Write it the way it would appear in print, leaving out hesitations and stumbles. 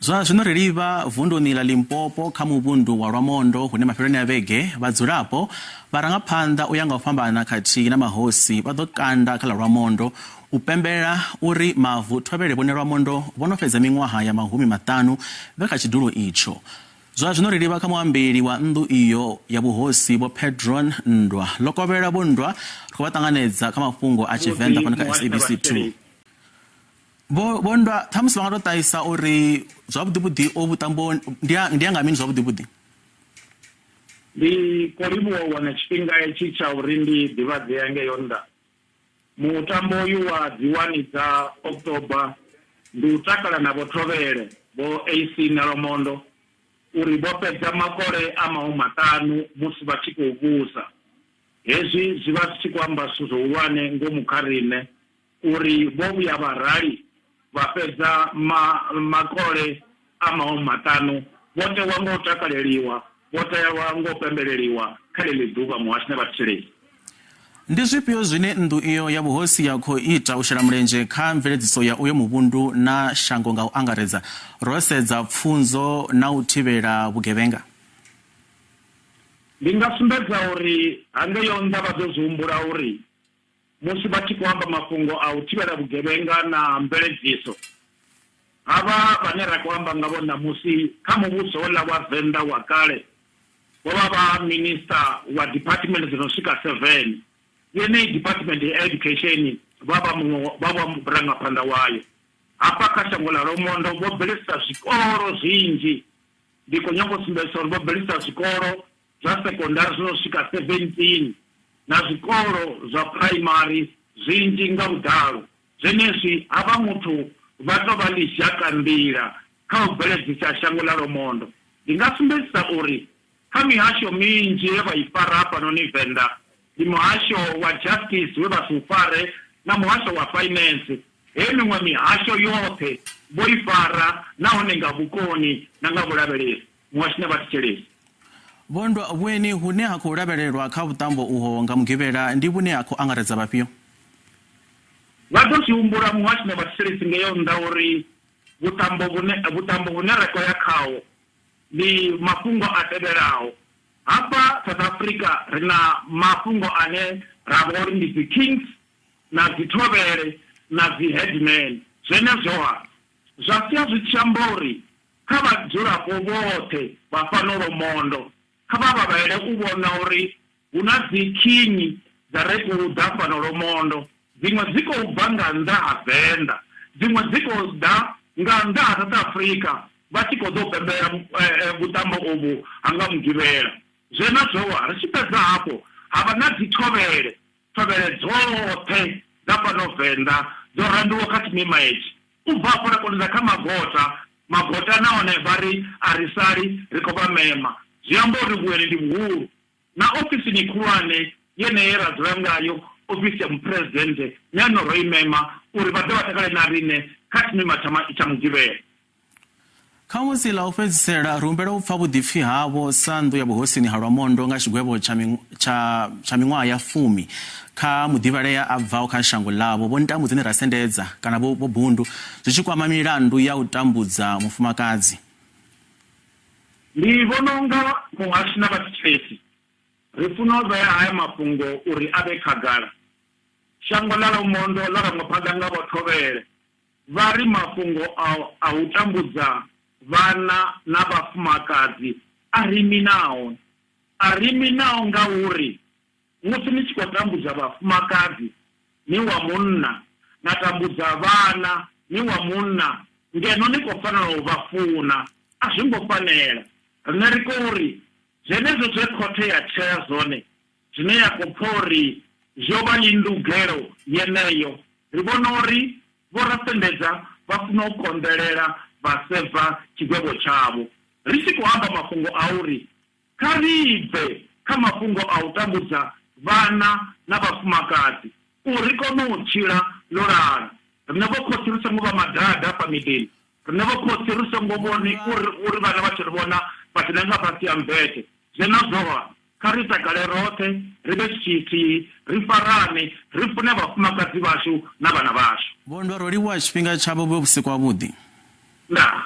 Zwa zwino ri livha vunduni ḽa Limpopo kha muvhundu wa Lwamondo hune mafheloni a vhege vhadzulapo, vharangaphanḓa u ya nga u fhambana khathihi na mahosi vha ḓo kanda kha ḽa Lwamondo u pembela uri mavu thovhele vhone Lwamondo vho no fhedza miṅwaha ya mahumi maṱanu vhe kha tshidulo itsho. Zwa zwino ri livha kha muambeli wa nnḓu iyo ya vhuhosi Vho Pedron Nndwa. Ḽo kovhela Vho Nndwa ri khou vha ṱanganedza kha mafhungo a Tshivenḓa fhano kha SABC 2. Vho Vho Nndwa, ṱhamusi vha nga tou ṱahisa uri zwavhuḓi vhuḓi o vhuṱambo ndi ha ndi ha nga mini zwavhuḓi vhuḓi? Ndi khou livhuwa u wana tshifhinga hetshi tsha uri ndi ḓivhadze ngeyo nnḓa. Mutambo uyu wa dzi wani dza October ndi u takala na Vho Thovhele Vho AC Nelwamondo uri vho fhedza makole a mahumaṱanu musi vha tshi khou vhusa. Hezwi zwi vha zwi tshi khou amba zwithu zwihulwane ngomu kha riṋe uri vho vhuya vha rali vha fhedza ma, makole a mahumimaṱanu, vho tewa nga u takaleliwa, vho tewa nga u pembeleliwa kha ḽeḽi ḓuvha, muhashi na vhathetshelesi. Ndi zwifhio zwine nnḓu iyo ya vhuhosi ya khou ita u shela mulenzhe kha mveledziso ya uyo muvhundu na shango nga u angaredza, ro sedza pfunzo na u thivhela vhugevhenga? Ndi nga sumbedza uri hangeyo nnḓa vha ḓo zwi humbula uri Musi vha tshi khou amba mafhungo a u thivhela vhugevhenga na mveledziso, havha vhane ra khou amba ngavho ṋamusi kha muvhuso houḽa wa Venḓa wa kale, vho vha vha Minisiṱa wa department dzi no swika seven. Yeneyi department ya Education vha vha muṅwe vha vha murangaphanḓa wayo. Hafha kha shango ḽa Lwamondo vho bveledzisa zwikolo zwinzhi. Ndi khou nyanga u sumbedzisa uri vho bveledzisa zwikolo zwa sekondari zwi no swika 17 na zwikolo zwa phuraimari zwinzhi nga vhuḓalo. Zwenezwi havha muthu vha tou vha ḽizhakanḓila kha u bveledzisa shango ḽa Lwamondo. Ndi nga sumbedzisa uri kha mihasho minzhi ye vha i fara hafhanoni Venḓa, ndi muhasho wa Justice we vha si u fare na muhasho wa Finance, he miṅwe mihasho yoṱhe vho i fara nahone nga vhukoni na nga vhulavhelesi. Muhasho na vhathetshelesi. Vho Nndwa, vhueni hune ha khou lavhelelwa kha vhuṱambo uho nga Mugivhela ndi vhune ha khou angaredza vhafhio? Vha ḓo zwi humbula muhasho na vhathetshelesi ngeyo nnḓa uri vhuṱambo vhune vhuṱambo vhune ra khou ya khaho ndi mafhungo a tevhelaho. Hafha South Africa ri na mafhungo ane ra vha uri ndi dzi kings na dzi thovhele na dzi headmen. Zwenezwoha zwa sia zwi tshi amba uri Kha vhadzulapo vhoṱhe vha fhano Lwamondo, kha vha vhavhalele u vhona uri hu na dzikhinyi dza re khou ḓa fhano Lwamondo, dziṅwe dzi khou bva nga nnḓa ha Venḓa, dziṅwe dzi khou ḓa nga nnḓa ha South Africa vha tshi khou ḓo pembelela vhuṱambo uvhu ha nga Mugivhela. Zwenezwoa ri tshi fhedza hafho ha vha na dzithovhele Thovhele dzoṱhe dza fhano Venḓa dzo rambiwa kha tshimima hetshi. U bva afho ra kona u kha magota, magota na one vha ri a ri sali, ri khou vha mema. Zwi amba uri vhueni ndi vhuhulu. Na ofisini khulwane yeneyi ye ra dzula ngayo, ofisi ya muphuresidennde, na yone ro i mema uri vha ḓe vha takale na riṋe kha tshimima tsha Mugivhela. Khamusi ḽa u fhedzisela, ri humbela u pfa vhuḓipfi havho sa nnḓu ya vhuhosini ha Lwamondo nga tshigwevho tsha, tsha, tsha miṅwaha ya fumi kha muḓivhalea a bvaho kha shango ḽavho, Vho Ntambudzeni Rasendedza kana Vho, Vho Bundu, zwi tshi kwama milandu ya u tambudza mufumakadzi. Ndi vhona u nga muhasho na vhathetshelesi ri funa u vhea haya mafhungo uri a vhe khagala. Shango ḽa Lwamondo ḽo rangwa phanḓa nga Vho Thovhele Vha ri mafhungo a a u tambudza vhana na vhafumakadzi a ri imi nao. A ri imi nao ngauri musi ni tshi khou tambudza vhafumakadzi ni wa munna, na tambudza vhana ni wa munna ngeno ni khou fanela u vha funa, a zwi ngo fanela. Riṋe ri khou ri zwenezwo zwe khothe ya tshea zwone zwine ya khou pfa uri zwo vha i ndugelo yeneyo, ri vhona uri Vho Rasendedza vha funa u konḓelela vha seva tshigwevho tshavho. Ri tshi khou amba mafhungo a uri kha ri bve kha mafhungo a u tambudza vhana na vhafumakadzi uri ri kone u tshila ḽo lala. Riṋe vhokhotsi ri songo vha madada hafha miḓini. Riṋe vhokhotsi ri songo vhoni uri uri vhana vha tshi ri vhona vha dzhena nga fhasi ha mmbete. Zwenezwoha Kha ri takale roṱhe, ri vhe tshithihi, ri farane, ri fune vhafumakadzi vhashu na vhana vhashu. Vho Ndwa, ro livhuwa tshifhinga tshavho, vhu vhe vhusiku havhuḓi. Ndaa.